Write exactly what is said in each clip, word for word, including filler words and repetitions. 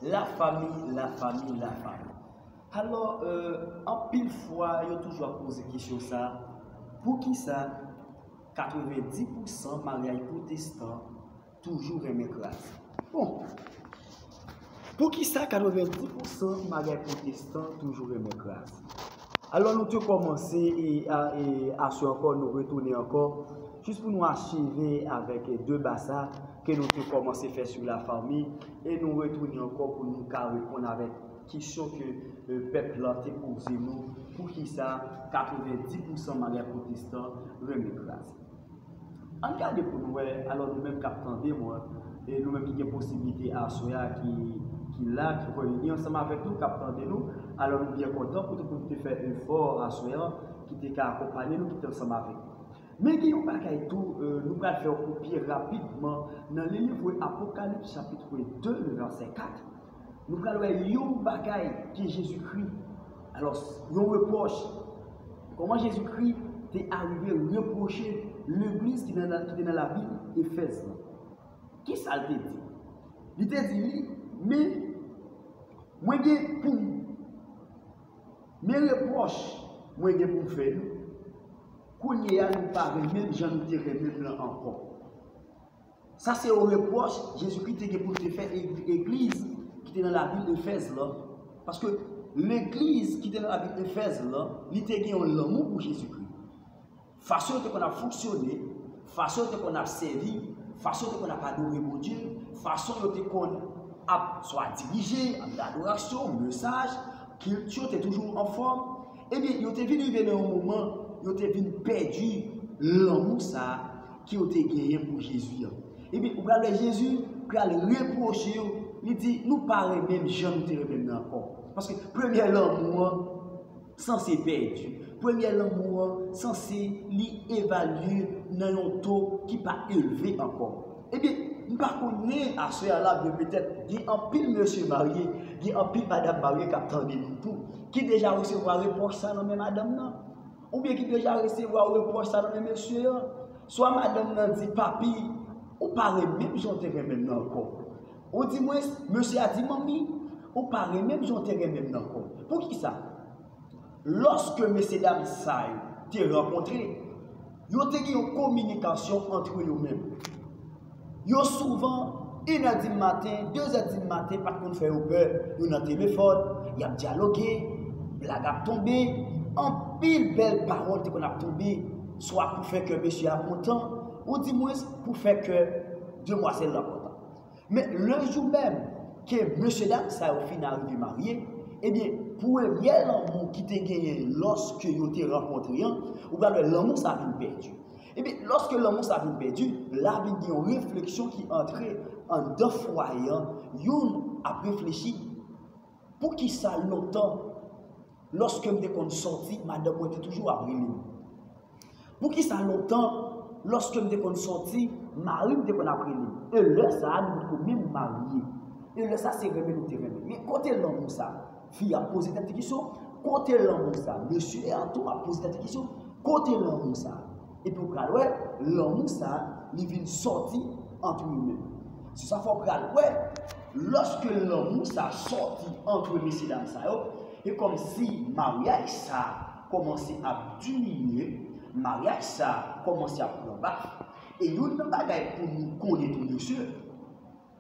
Lafanmi, lafanmi, lafanmi. Alò, euh, anpil fwa, yo toujou ap poze kesyon sa, poukisa katrevenndis pousan maryaj pwotestan toujou renmen kraze? Bon, poukisa katrevenndis pousan maryaj pwotestan toujou renmen kraze? Alò, nou te kòmanse e, a, e aswè ankò, nou retounen ankò, jis pou nou acheve avèk de ba sa ke nou te kòmanse fè sou lafanmi, e nou retounen ankò pou nou ka reponn avèk kesyon ke, e, pèp la te poze nou, poukisa katrevenndis pousan maryaj pwotestan renmen kraze? Ann gade pou nou wè, alò nou menm k ap tande mwen, e nou menm ki gen posiblite aswè a, ki, ki la, ki reyini ansanm avèk nou, k ap tande nou, alò nou byen kontan pou, pou nou te fè efò aswè a, ki te ka akonpanye nou, ki te ansanm avèk nou. Men gen yon bagay tou, e, nou pral fè yon koupye rapidman nan le livre Apokalips chapitre de, le vèsè kat. Nou pral wè yon bagay ke Jezikri, alò, yon repwòch. Kòman Jezikri te arive repwoche legliz ki nan, ki te nan lavil Efèz lan? Kisa l te di? Li te di li, men mwen gen pou m, men repwòch mwen gen pou m fè nou. Kounye a, nou pa renmen m jan nou te renmen m lan ankò. Sa se yon repwòch Jezikri te gen pou l te fè e-, egliz ki te nan lavil Efèz lan. Paske legliz ki te nan lavil Efèz lan, li te gen yon lanmou pou Jezikri. Fason yo te konn ap fonksyone, fason yo te konn ap sèvi, fason yo te konn ap adore Bondye, fason yo te konn ap swa dirije, ap gen adorasyon, mesaj, kilti yo te toujou anfòm. Ebyen, yo te vin rive nan yon moman, yo te vin pèdi lanmou sa a ke yo te genyen pou Jezi an. Ebyen, ou pral wè Jezi pral repwoche yo, li di, nou pa renmen m jan nou te renmen m nan ankò. Paske premye lanmou an sanse pèdi. Premye lanmou an sanse li evalye nan yon to ki pa elve ankò. Ebyen, m pa konnen aswè a la, men petèt gen anpil mesye marye, gen anpil madanm marye k ap tande nou tou, ki deja resevwa repwòch sa nan men madanm nan. Oubyen ki deja resevwa repwòch sa nan men mesye an. Swa madanm nan di, papi, ou pa renmen m jan w te renmen m nan ankò. Ou di mwens, mesye a di, manmi, ou pa renmen m jan w te renmen m nan ankò. Poukisa? Lòske mesyedam sa yo te rankontre, yo te gen yon kominikasyon antre yo menm. Yo souvan, inè di maten, dezè di maten, pa t konn fè yo pè, yo nan telefòn, y ap dyaloge, blag ap tonbe, anpil bèl pawòl te konn ap tonbe, swa pou fè kè mesye a kontan, ou di mwens pou fè kè demwazèl la kontan. Men lejou menm ke mesyedam sa yo fin arive marye, ebyen, premye lanmou ki te genyen lòske yo te rankontre an, ou pral wè lanmou sa vin pèdi. Ebyen, lòske lanmou sa vin pèdi, la vin gen yon refleksyon ki antre anndan fwaye an, youn ap reflechi, poukisa lontan, lòske m te konn sòti, madanm mwen te toujou ap rele m? Poukisa lontan, lòske m te konn sòti, mari m te konn ap rele m? E lè sa a, nou potko menm marye. E lè sa, se renmen nou te renmen. Men kote lanmou sa? Fi a ap poze tèt li kesyon, kote lanmou sa? Mesye a tou ap poze tèt li kesyon, kote lanmou sa? Epi ou pral wè, lanmou sa, li vin sòti antre yo menm. Se sa fè w pral wè, lòske lanmou sa sòti antre mesyedam sa yo, e kòmsi maryaj sa kòmanse ap diminye, maryaj sa kòmanse ap pran baf. E youn nan bagay pou nou konnen tou, mesye,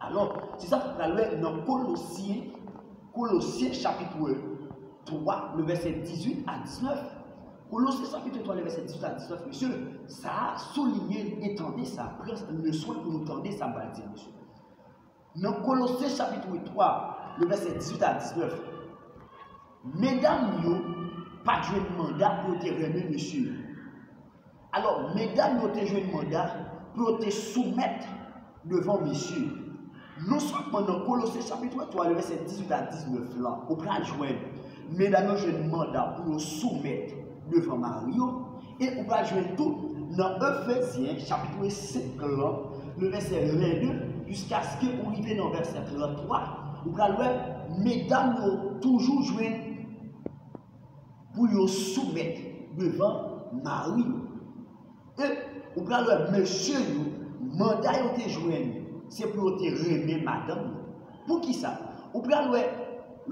alò, se sa k pral wè nan Kolosyen, Kolosyen chapit twa, le vèsè dizuit a diznèf. Kolosyen chapit twa, le vèsè dizuit a diznèf, mesye, sa a souliye, e tande sa, pran le swen pou nou tande sa m pral di a, mesye. Nan Kolosyen chapit twa, le vèsè dizuit a diznèf, medam yo pa t jwenn manda pou yo te renmen mesye yo. Alò, medam yo te jwenn manda pou yo te soumèt devan mesye yo. Non sèlman nan Kolosyen chapit twa, le vèsè dizuit a diznèf la, ou pral jwenn medam yo jwenn manda pou yo soumèt devan mari yo, e ou pral jwenn tou nan Efezyen chapit senk lan, le vèsè vennde, jiskaske ou rive nan vèsè tranntwa, ou pral wè medam yo toujou jwenn pou yo soumèt devan mari yo. E ou pral wè mesye yo, manda yo te jwenn, se pou yo te renmen madanm yo. Poukisa? Ou pral wè,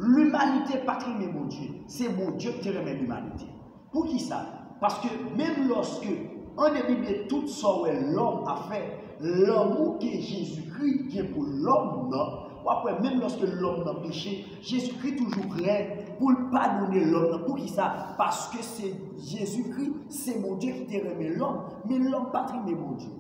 limanite pa t renmen Bondye. Se Bondye ki te renmen limanite. Poukisa? Paske menm lòske, an depi de tout sa w wè lòm ap fè, lanmou ke Jezikri gen pou lòm nan, w ap wè menm lòske lòm nan peche, Jezikri toujou prè pou l padone lòm nan. Poukisa? Paske se Jezikri, se Bondye ki te renmen lòm, men lòm pa t renmen Bondye.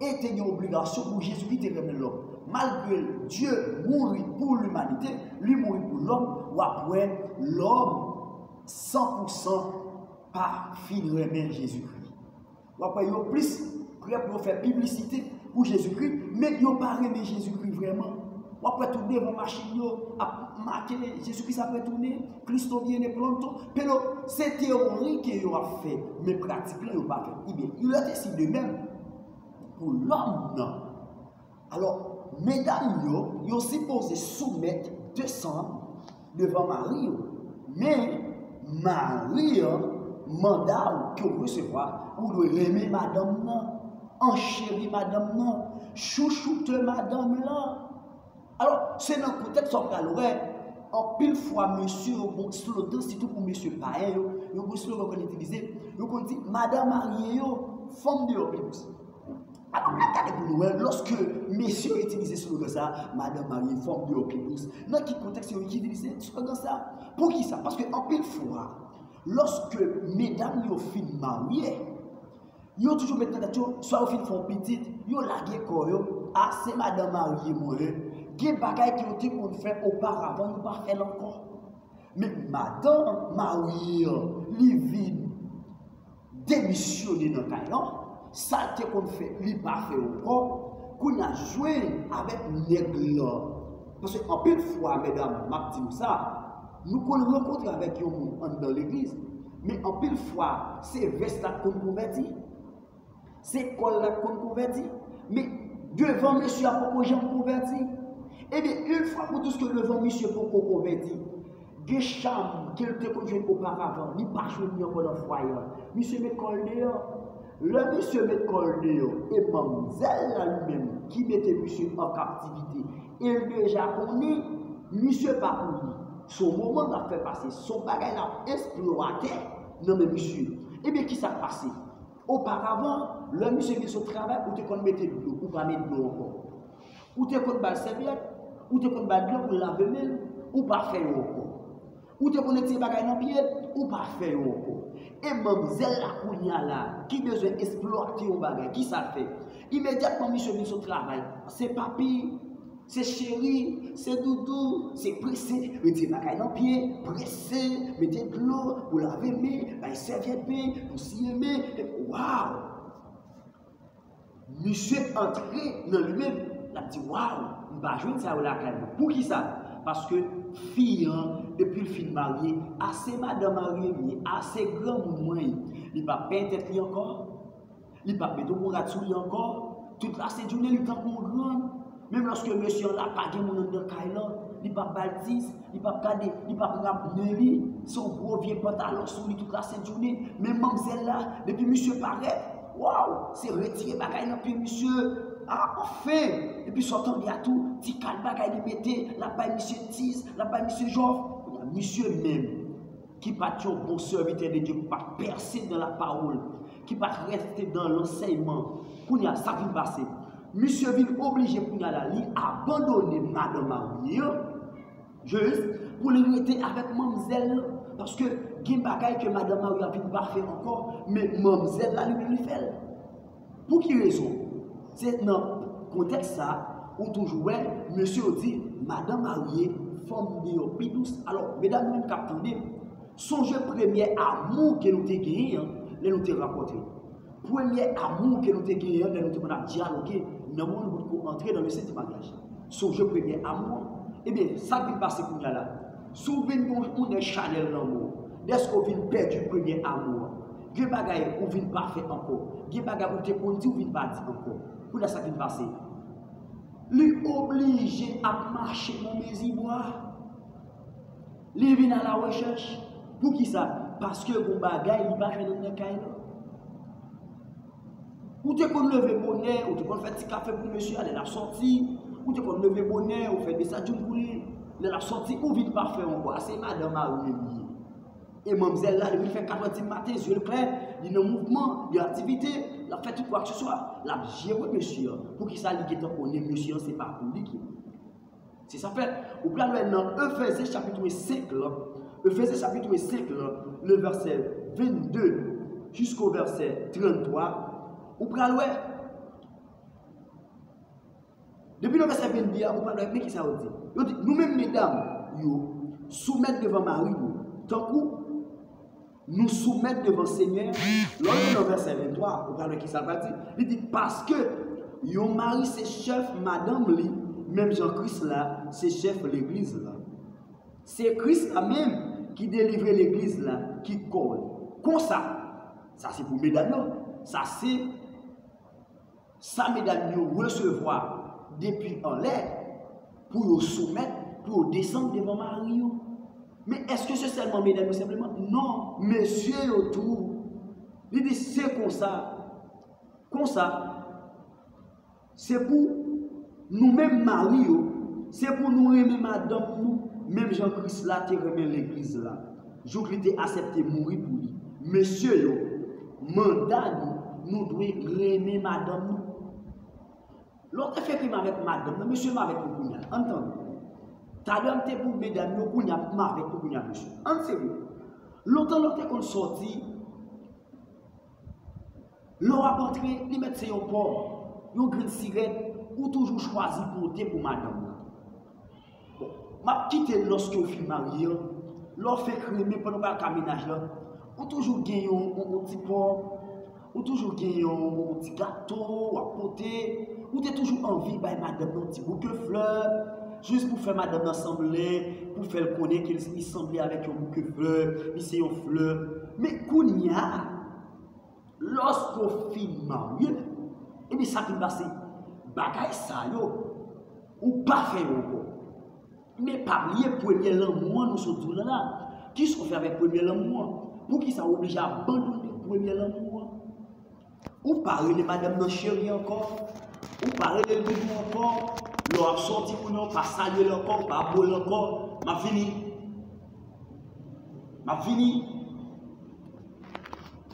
E te gen obligasyon pou Jezikri te renmen lòm. Malgre Dye mouri pou limanite, li mouri pou lòm, w ap wè lòm san pou san pa fin renmen Jezikri. W ap wè yo plis prè pou yo fè piblisite pou Jezikri, men yo pa renmen Jezikri vrèman. W ap wè tout devan machin yo ap make Jezikri sa retounen, Cristo viene pronto. Pero se teyori ke yo ap fè, men pratik lan yo pa fè. Ebyen, il est ainsi de même pou lòm nan. Alò, medam yo, yo sipoze soumèt desann devan mari yo. Men, mari an, manda w ke w resevwa, ou dwe renmen madanm nan, ancheri madanm nan, chouchoute madanm lan. Alò, se nan kontèks sa w pral wè, anpil fwa mesye yo gon slogan, sitou pou mesye payen yo, yo gon slogan yo konn itilize, yo konn di, madan marye yo, fanm deyò pi dous. Alò, n ap gade pou nou wè, lòske mesye yo itilize slogan sa, madan marye, fanm deyò pi dous, nan ki kontèks yo itilize slogan sa? Poukisa? Paske anpil fwa, lòske medam yo fin marye, yo toujou met nan tèt yo, swa yo fin fè yon pitit, yo lage kò yo, a se madan marye mwen ye. Gen bagay ke yo te konn fè oparavan, yo pa fè l ankò. Men madan marye an, li vin demisyone nan kay lan, sa l te konn fè, li pa fè ankò. Kounye a jwenn avèk nèg lan. Paske anpil fwa, medam, m ap di nou sa, nou konn rankontre avèk yon moun anndan legliz, men anpil fwa, se vès la k konn konvèti. Se kòl la k konn konvèti. Men devan mesye a poko janm konvèti. Ebyen, yon fwa pou tout ke devan misye poko konvèti, gen cham ke l te konn jwenn oparavan, li pa jwenn li ankò nan fwaye a. Misye met kò l deyò. Lè misye met kò l deyò, e manmzèl la li menm ki mete misye an kaptivite, e l deja konnen misye pa pou li. Se yon moman l ap fè pase, se yon bagay l ap eksplwate nan men misye. Ebyen, kisa k pase? Oparavan, lè misye vin sot travay, ou te konn mete dlo, ou pa met dlo ankò. Ou te konn ba l sèvyèt, ou te konn ba l dlo pou l lave men l, ou pa fè yo ankò. Ou te konn retire bagay nan pye l, ou pa fè yo ankò. E manmzèl la kounye a la, ki bezwen eksplwate yon bagay, kisa l fè? Imedyatman misye vin sot travay, se papi, se cheri, se doudou, se prese, retire bagay nan pye, prese, mete dlo pou lave men, bay sèvyèt men, pou siye men. Waw! Misye antre nan li menm, l ap di, waw, m pa jwenn sa yo lakay mwen. Poukisa? Paske fi an, depi l fin marye, a se madan marye m ye, a se granmoun mwen ye. Li p ap penyen tèt li ankò. Li p ap mete yon bon rad sou li ankò. Tout lasent jounen, li tankou yon grann. Menm lòske mesye an la pa gen moun anndan kay lan, li p ap ba l dis, li p ap gade, li p ap rab nen li. Se yon gwo vye pantalon sou li tout lasent jounen. Men manmzèl la, depi misye parèt, waw, se retire bagay nan pye misye. A, anfen! Epi sa w tande a tou, ti kal bagay li mete, l ap bay misye dis, l ap bay misye jòf. Kounye a, misye menm, ki pa t yon bon sèvitè de Dye, ki pa t pèse nan lapawòl, ki pa t rete nan lansèyman. Kounye a, sa k vin pase? Misye vin oblije kounye a la, li abandone madan marye an, jis pou li rete avèk manmzèl lan. Paske gen bagay ke madan marye a vin pa fè ankò, men manmzèl la li menm li fè l. Pou ki rezon? Se nan kontèks sa, ou toujou wè, mesye yo di, madan marye, fanm deyò pi dous. Alò, medam nou menm k ap tande m, sonje premye amou ke nou te genyen an, lè nou te rankontre. Premye amou ke nou te genyen an, lè nou te konn ap dyaloge, nan moman nou potko antre nan le senti maryaj. Sonje premye amou an. Ebyen, sa k vin pase kounye a la? Si w vin gen yon nèg chanèl lanmou, dèske w vin pèdi premye amou an, gen bagay ou vin pa fè ankò, gen bagay ou te konn di ou vin pa di ankò. Kounye a sa k vin pase? Li oblije ap mache nan mezi bwa. Li vin a la rechèch. Poukisa? Paske gon bagay li pa jwenn anndan kay lan. Ou te konn leve bonè, ou te konn fè ti kafe pou mesye a lè l ap sòti. Ou te konn leve bonè, ou fè de sa djoun pou li. Lè l ap sòti, ou vin pa fè ankò. A se madan mari l li ye. E manmzèl la, depi l fè kat è di maten, zye l klè, li nan mouvman, li aktivite, l ap fè tout kwa ke se swa. L ap jere mesye an. Poukisa li gentan konnen mesye an se pa pou li ki. Se sa fè, ou pral wè nan Efezen chapit senk la, Efezen chapit senk la, le vèsè vennde jisko vèsè tranntwa, ou pral wè, depi nan vèsè vennde a, ou pral wè, men ki sa yo di. Yo di, nou menm medam yo, soumèt devan mari nou, tankou nou soumèt devan Senyè. Lè w li nan vèsè venntwa, ou pral wè ki sa l pral di. Li di, paske yon mari se chèf madanm li, menm jan Kris la se chèf legliz la. Se Kris la menm ki delivre legliz la, ki kò l. Konsa, sa se pou medam yo, sa se sa medam yo resevwa depi anlè, pou yo soumèt, pou yo desann devan mari yo. Men èske se sèlman medam yo senpleman? Non, mesye yo tou. Li di se konsa. Konsa, se pou nou menm mari yo, se pou nou renmen madanm nou, menm jan Kris la te renmen legliz la, jouk li te aksepte mouri pou li. Mesye yo, manda nou, nou dwe renmen madanm nou. Lè w te fenk renmen avèk madanm nan, mesye, m avèk nou kounye a. Ann tande. Talè m te pou medam yo, kounye a m avèk nou kounye a, mesye. Ann serye. Lontan lè w te konn sòti, lè w ap antre, li mèt se yon pòm, yon grenn sirèt, ou toujou chwazi pote pou madanm nan. Bon, m ap kite lòske w fin marye an, lè w fenk renmen pandan w pral ka mennaj la, ou toujou gen yon, yon, yon ti pòm, ou toujou gen yon, yon ti gato w ap pote, ou te toujou anvi bay madanm nan yon ti bouke flè, jis pou fè madanm nan sanble, pou fè l konnen ke li sanble avèk yon bouke flè, li se yon flè. Men kounye a, lòske w fin marye, ebyen sa fin pase. Bagay sa yo, ou pa fè yo ankò. Men pa bliye premye lanmou an nou sot di w la la. Kisa w fè avèk premye lanmou an? Poukisa w oblije abandone premye lanmou an? Ou pa rele madanm nan cheri ankò. Ou pa rele l doudou ankò. Lè w ap sòti kounye a, ou pa salye l ankò, ou pa bo l ankò. M ap vini. M ap vini.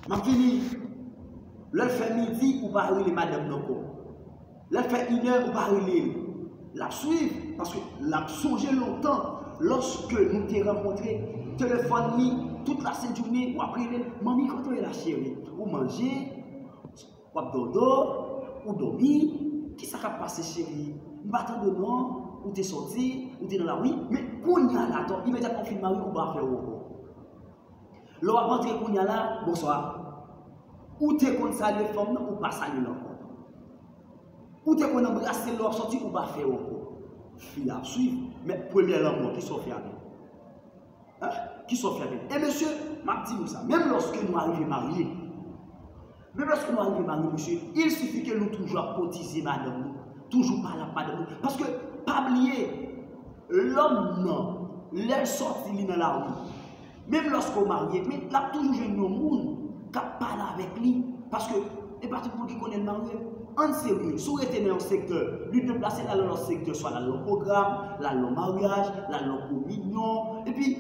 M ap vini. Lè l fè midi, ou pa rele madanm nan ankò. Lè l fè inè, ou pa rele l. L ap swiv, paske l ap sonje lontan, lòske nou te rankontre, telefòn li, tout lasentjounen, w ap rele l, manmi, kote w ye la, cheri? Ou manje? W ap dòdò? Ou dòmi? Kisa k ap pase, cheri? M pa tande w non, ou te sòti, ou te nan lari, men kounye a la, atò, imedyatman w fin marye, ou pa fè yo ankò. Lè w ap antre kounye a la, bonswa. Ou te konn salye fanm nan, ou pa salye l ankò. Ou te konn anbrase l lè w ap sòti, ou pa fè yo ankò. Fi a ap swiv, men premye lanmou an, kisa w fè avè l? Hein? Kisa w fè avè l? E mesye, m ap di nou sa, menm lòske nou arive marye, menm lòske nou arive marye, mesye, il suffit ke nou toujou ap kotize madanm nou, toujou pale ak madanm nou. Paske, pa bliye, lòm nan, lè l sòti, li nan lari, menm lòske w marye, men l ap toujou jwenn yon moun k ap pale avèk li. Paske, e pa tout moun ki konnen l marye. Ann serye, si w rete nan yon sektè, li deplase l al nan lòt sektè, swa l al nan pwogram, l al nan maryaj, l al nan kominyon, epi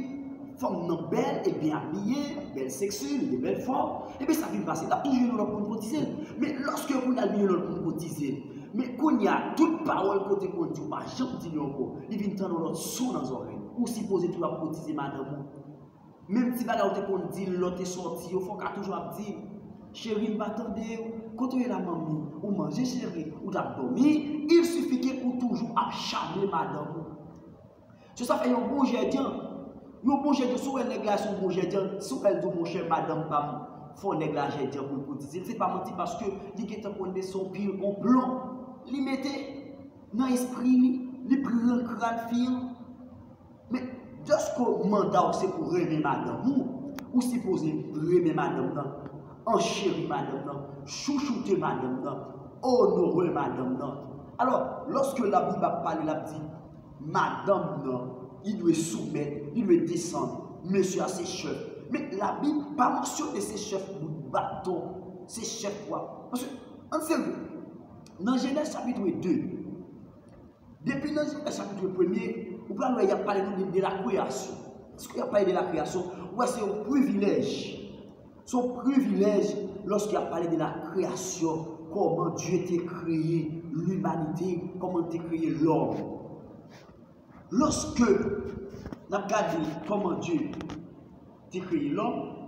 fanm nan bèl, e byen abiye, bèl seksi, li gen bèl fòm, epi sa vin pase, l ap toujou jwenn yon lòt moun kotize l. Men lòske kounye a l vin yon lòt moun kotize l, men kounye a, tout pawòl ke w te konn di, ou pa janm di li ankò, li vin tann yon lòt son nan zòrèy li. Ou sipoze toujou ap kotize madanm ou. Menm ti bagay ou te konn di l lè w te sòti yo, fò w ka toujou ap di l, cheri, m pa tande w, kote w ye la, manmi? Ou manje, cheri? Ou t ap dòmi? Il suffit ke ou toujou ap chame madanm ou. Se sa fè yon bon jèdyan, yon bon jèdyan, si w wè nèg la se yon bon jèdyan, si w wè l di w, monchè, madanm pa m, fò nèg la jèdyan pou l kotize l. Se pa manti, paske li gentan konnen se yon pil, yon plon li mete nan espri li, li pran kràn fi an. Men, dèske manda w se pou renmen madanm ou, ou sipoze renmen madanm nan, ancheri madanm nan, chouchoute madanm nan, onore madanm nan. Alò, lòske Labib ap pale, l ap di, madanm nan, li dwe soumèt, li dwe desann, mesye a se chèf. Men Labib pa mansyone se chèf bout baton, se chèf w ap. Paske, ann serye, nan Jenèz chapit de, depi nan Jenèz chapit premye, Ou pral wè y ap pale nou de, de la kreyasyon. Lòske y ap pale de la kreyasyon, ou wè se yon privilèj. Se yon privilèj lòske y ap pale de la kreyasyon, kòman Dye te kreye limanite, kòman l te kreye lòm. Lòske n ap gade kòman Dye te kreye lòm,